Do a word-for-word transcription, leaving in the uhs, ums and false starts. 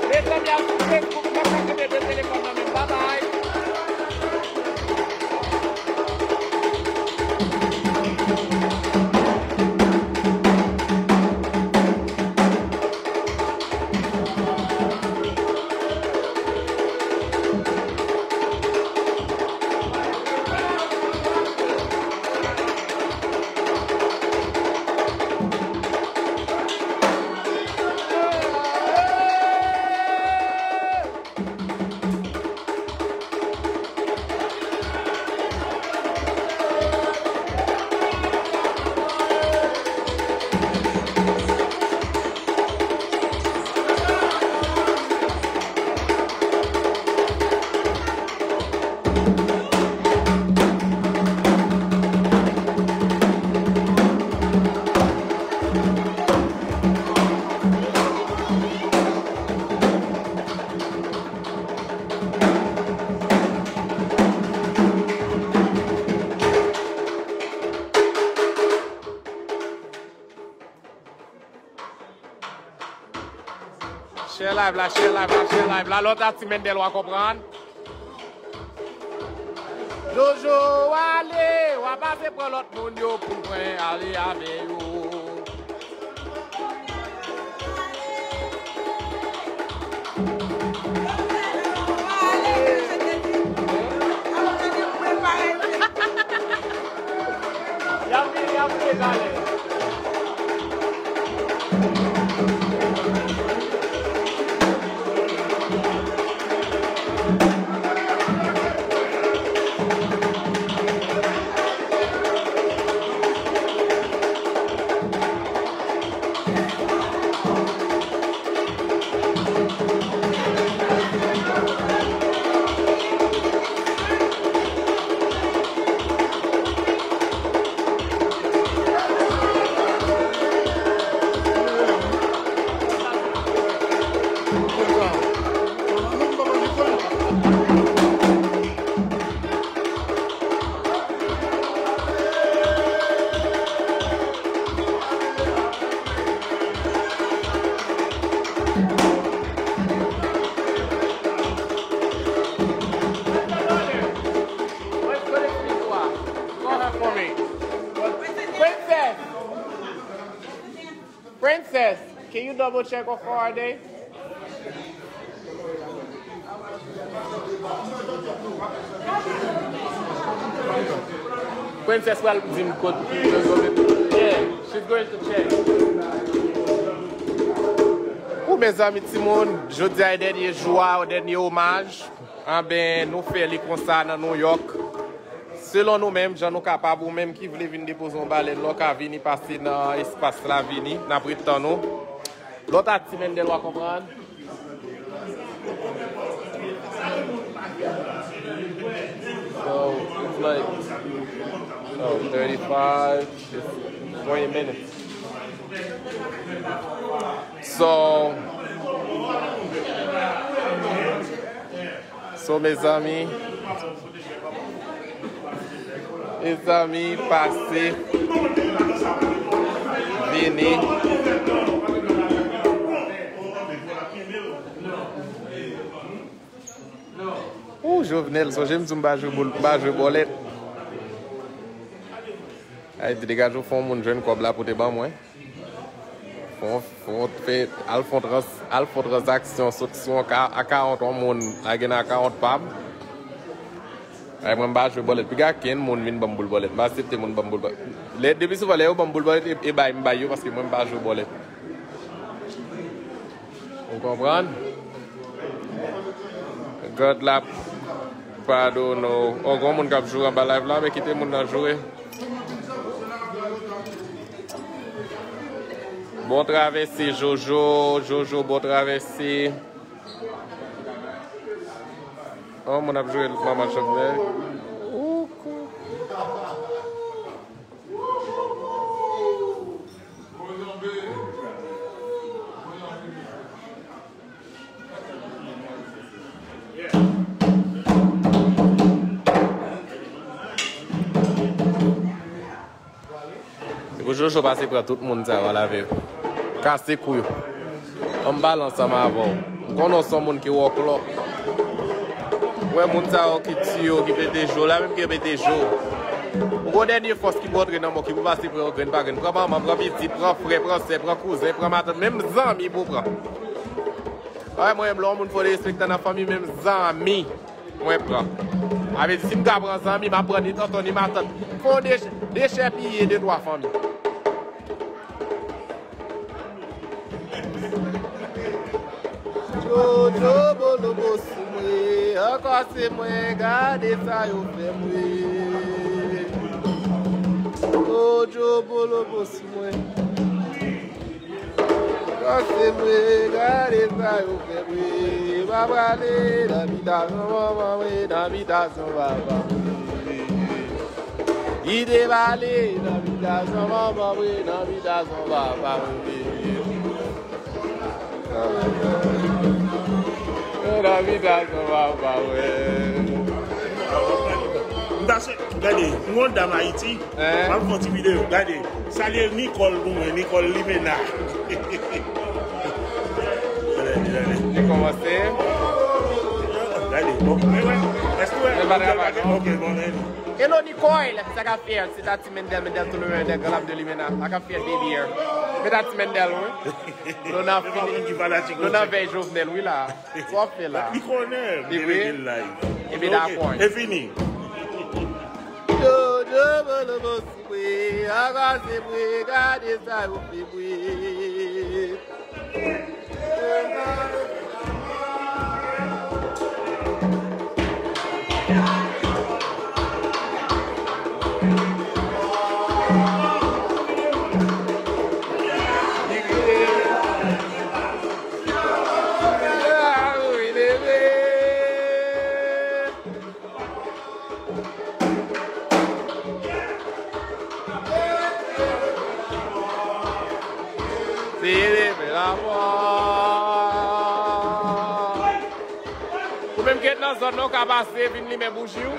Mezanmi, al sou Facebook, m pa ka kenbe de telefòn nan men m. Babay. Share live la, share live la, share live la. Lòt a ti Mendel w a konprann. Jojo ale, w a pase pran lòt moun yo pou mwen ale avè yo. Y ap vini, y ap vini talè. What's good, people? Go ahead for me. Princess! Princess, can you double check how far are they? Princess pral di m kot. Yeah, she's going to check. Ou mezanmi timoun, jodi a e dènye jou a, dènye omaj. Anben, nou fè li konsa nan New York. Selon nou menm, jan nou kapab, ou menm ki vle vin depoze yon balèn la, w ka vini pase nan espas la, vini, n ap ret tann ou. Lòt a ti Mendel w a konprann. So, it's like, oh, thirty-five, it's twenty minutes. So, So, mezanmi, mezanmi, pase, vini. Ou, Jovenel, sonje m di w m pa jwe bòl, m pa jwe bòlèt. Ayiti degaje w, fè yon moun jwenn kòb la pou te ban mwen. Fon, fon, fè, al fon trans, al fon tranzaksyon, sot sou yon ka, a kawont yon moun, lage nan kawont pa m. Ay, mwen m pa jwe bòlèt. Piga kenn moun vin ban m boul bòlèt. M pa aksepte moun ban m boul bòlèt. Lè, depi souvan, lè yo ban m boul bòlèt, e, e bay m bay yo paske mwen m pa jwe bòlèt. Ou konprann? God la padone w. O, gon moun k ap joure anba live la, men kite moun nan joure. Bon travèse, Jojo. Jojo, bon travèse. O, moun ap joure manman Jovenel. Oukou. Se pou Jojo pase pran tout moun sa yo al avè yo. Kase kou yo. Ann pale ansanm avè w. M konnen w se yon moun ki wòklò. Ou wè moun sa yo ki tiye w, ki pete je w, la menm ki pete je w. Ou gon dènye fòs ki pou antre nan men w, ki pou pase pran yo grenn pa grenn. Pran manman, pran pitit, pran frè, pran sè, pran kouzen, pran matant, menm zanmi pou w pran. Ay, mwen menm, lè yon moun fò derespektan nan fanmi, menm zanmi. Mwen pran. Sa vle di, si m ka pran zanmi, m ap pran ni tonton, ni matant. Fò de, dechèpiye de twa fanmi. Jojo bolobo sou mwen, ankò se mwen, gade sa yo fè mwen. Jojo bolobo sou mwen. Kòse mwen, gade sa yo fè mwen. M a prale nan bitasyon manman mwen, nan bitasyon papa mwen. Li te prale nan bitasyon manman mwen, nan bitasyon papa mwen. Nan bitasyon papa mwen. M ta swe-, gade, m gon dam Ayiti. Hein? M ap fè yon ti videyo. Gade, salye Nicole pou mwen, Nicole Limena. Gade, gade. Li kòmanse. Gade, bon, men wè. Èske wè? Men pa travay, non? Ok, bon, men. Hello, Nicole. Sa k ap fèt? Se ta ti Mendel, Mendel, tout le Mendel, Grand Lab de Limena. Sa k ap fèt, baby, hein? Men ta ti Mendel, wi. Nou nan fini. Nou nan vèy Jovenel, wi, la. Sa w ap fè la? Li konnen, li rete live. Epi dakò. E fini. Yo, yo, bolobo sou mwen, angaje mwen, gade sa yo fè mwen. Ou menm ki ret nan zòn nan, ou ka pase, vin limen bouji w.